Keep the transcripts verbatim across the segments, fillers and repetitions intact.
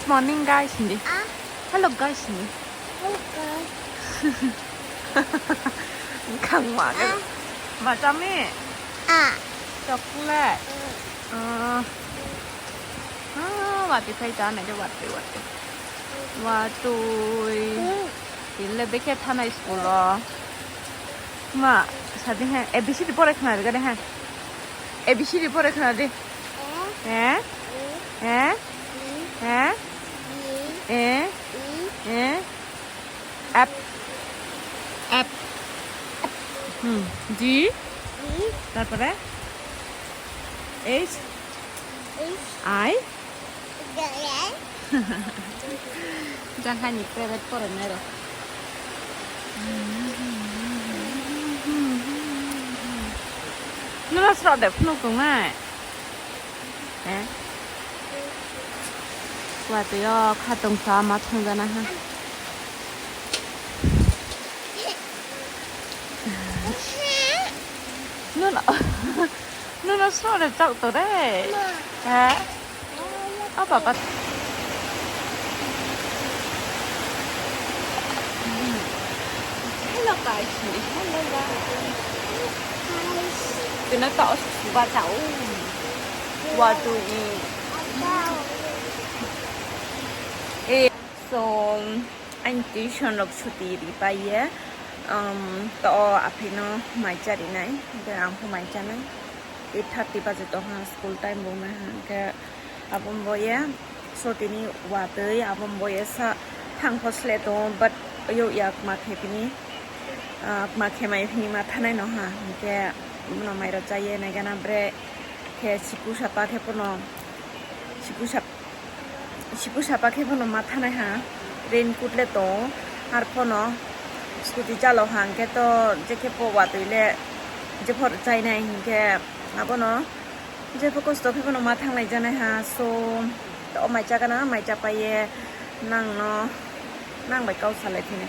Morning, guys, hindi. Hello, guys, hindi. Kang ma ke. Ma chami. Chocolate. Ah, ah, watwi phai ta nai de, watwi, watwi. Watwi. Ile beke thanai school o. Ma, sadi hai, A B C D pore khna de, gade hai. A B C D pore khna de. Eh? Eh? Eh? Eh? Eh? Up. Up. Hmm. G. তারপরে? H. I. Janghani private porennai rok. Nula srok de phunuk tongnai. Eh? Watwi o khatong sa ma thwngjana ha. Nula. Nono sore chok to re. Ha? O baba. Hello guys. Hello guys. Tuna ta os suba ta o. Wa tu ni. Eh, so, ang tuition rok chuti ri pai ye. Um, to o aphino mai cha rinai. Hingke ang pho mai chanai. Eight thirty baje tongha school time bo wngmani hwnkhe aboni bo ye sotini watwi aboni bo ye sa thang phosle tongo, but yo yak ma khe bini, ah, ma khe mai hini ma thanai no ha, hwnkhe bono mairok chaiye naigana bre khe sipu sapa khe bono sipu sap Sipu sapa khe phano ma thanai ha, raincoat le tongo, ar phano scooty chalo ha, hingkhe to je khe po watwi le je phor chainai, hingkhe abono je pho kosto khe phano ma thanglai janai ha. So, to mai chakana, mai chapaiye nangno, nang bai kau salai thini.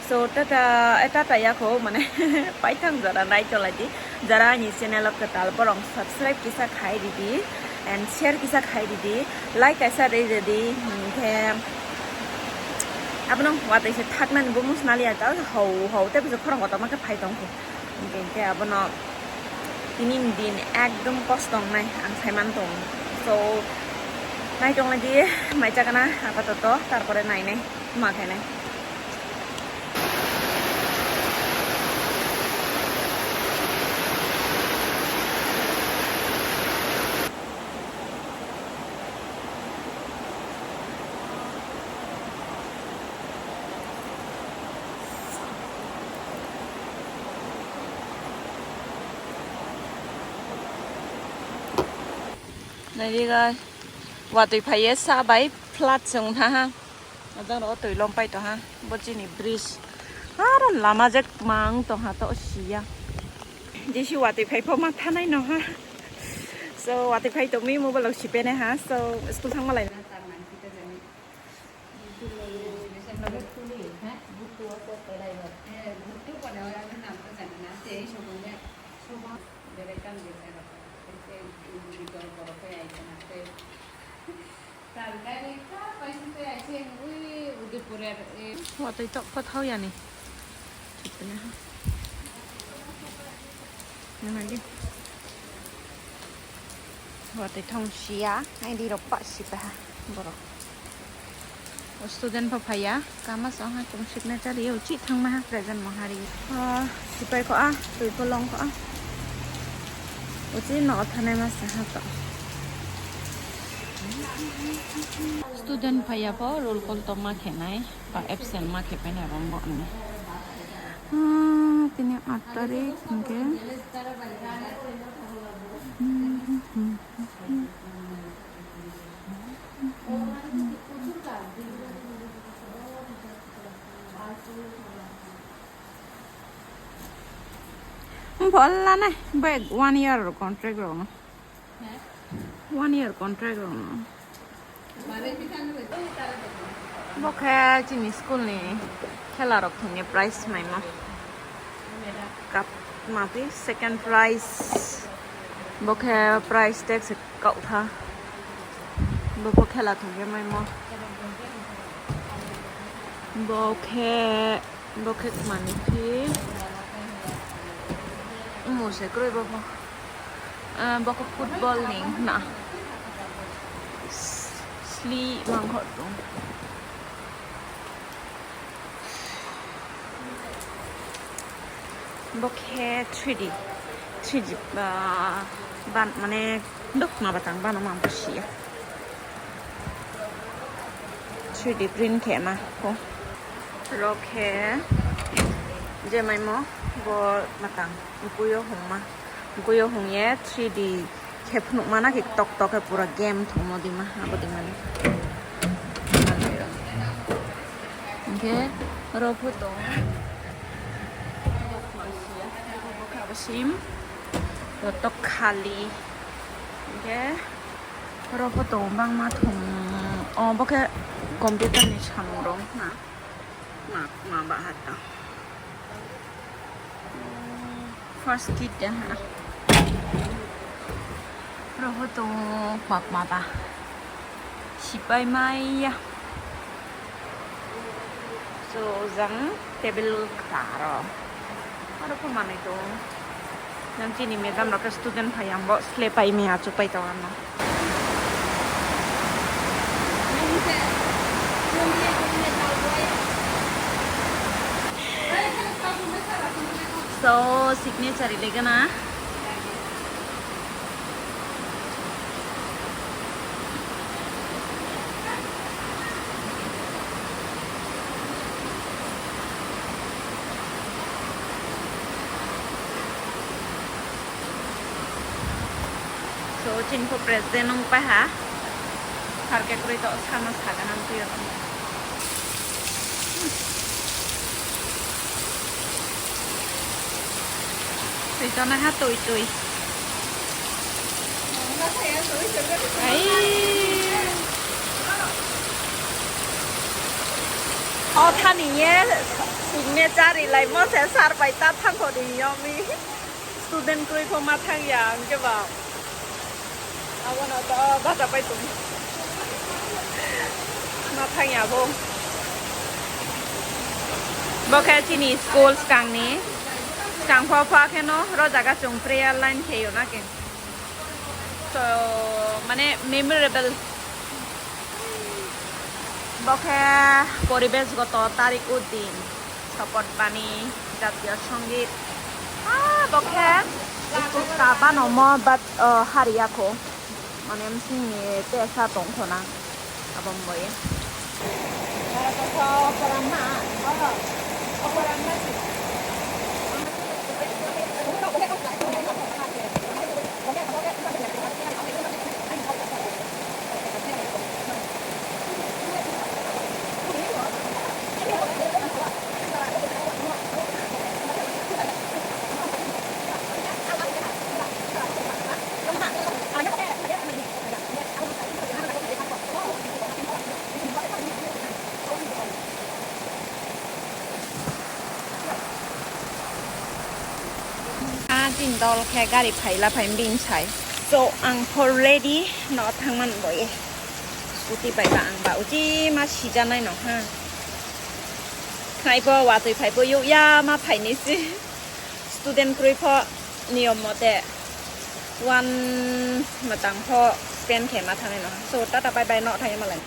So, tata, eh, tata yakho, mane, paithang jora nai tolai di. Jara ani channel o kwtal borok subscribe kisa khai ridi and share kisa khai ridi, like kaisa ridi, hwnkhe abono watwi se thaknani bo musnali ya, ta hau hau tei bwswk khorang kotorma khe phai tongkho, hwnkhe abono tini ni din ekdom kosto wngnai ang saiman tongo. So nai tonglai di, mai chakana apatoto, tarpore nainai. Ma khainai. Naidi guys, watwi phaiye sa bai flood se wngkha ha. Ajang rogo twi lom pai tongha, bo chini bridge. Aro lama je kwmang tongha to siya. Jesi watwi phai pho ma thanai no ha. So watwi phai tongmi mobile rok sipenai ha. So school thangma lai. Watwi tok pho thao yani. Nangdi. Watwi thong siya, aidi rok pa sipaha borok. O student pho phaiya, kama song ha chung signature yo chi thangma ha present mo hari. Ah, sipai kho a, twi pho long kho a. Uchi no thanai ma sa ha to. Student phaiya pho roll call tongma khenai, ba absent ma khe paina rong bo ani. Ah, tini aat tarik hingke. Bol lana, bai one year contract rok no. One year contract rok no. Bo khe chini school ni khela rok thwngya prize maima. Cup mapi second prize. Bo khe prize tag se kaukha. Bo khela thwngya maimo. Bo khe, bo khe manwi phi. Omo se kwrwi bo bo. Ah, bo khe football ni na. Sli mangkho tong. Bo khe three D, three D, ah, ban, mane, dok ma batang bano ma bo siya. Three D print khe ma ko. Ro khe je maimo bo matang, ukuyo hongma. Goyo hongye three D khe phunukmana khe tok tok khe pura game thwngmo dima abo dimani. Hwnkhe oro photo abo sim, tok khali. Hwnkhe oro photo bangma thwng, o bo khe computer ni samung rok na. Ma, ma ba hata. First kit de ha. Roho to mak ma ba. Sipai maya. So jang table kharo. Aro ko manai to. Nang chini madam rok student phai ang bo slep pai me achu pai to ano. So signature legana. So, chini pho president wng pai ha. Sar ke kwrwi to, sama sa ganang twi rok. Twi to na ha, twi, twi. Ai. O thani ye signature rilai mo se sar bai ta thang kho ri yomi. Student kwrwi pho ma thang ya, hwnkhe ba. Abono to bacha pai tong. Ma thang ya bo. Bo khe chini school swkangni. Swkang pho pha kheno ro jaga chwng prayer line kheyo na khe. So, mane memorable. Bo khe Poribesh Goto Tariq Uddin, Sopot Bani, Jatiyo Songit. Ah, bo khe school ka bano mo, but, uh, hariya kho. Mane, bsingni tesa tong kho na. Abang boy. Ah, chini dol khe gari phaila phai bini sai. So, ang pho ready no thangman boye. Scooty bai ba ang ba uji ma sijanai no ha. Khnai pho watwi phai pho yuk ya ma phaini si. Student kwrwi pho niyom mote one matang pho spend khe ma thangnai no. So, tata bye bye no thangya malai.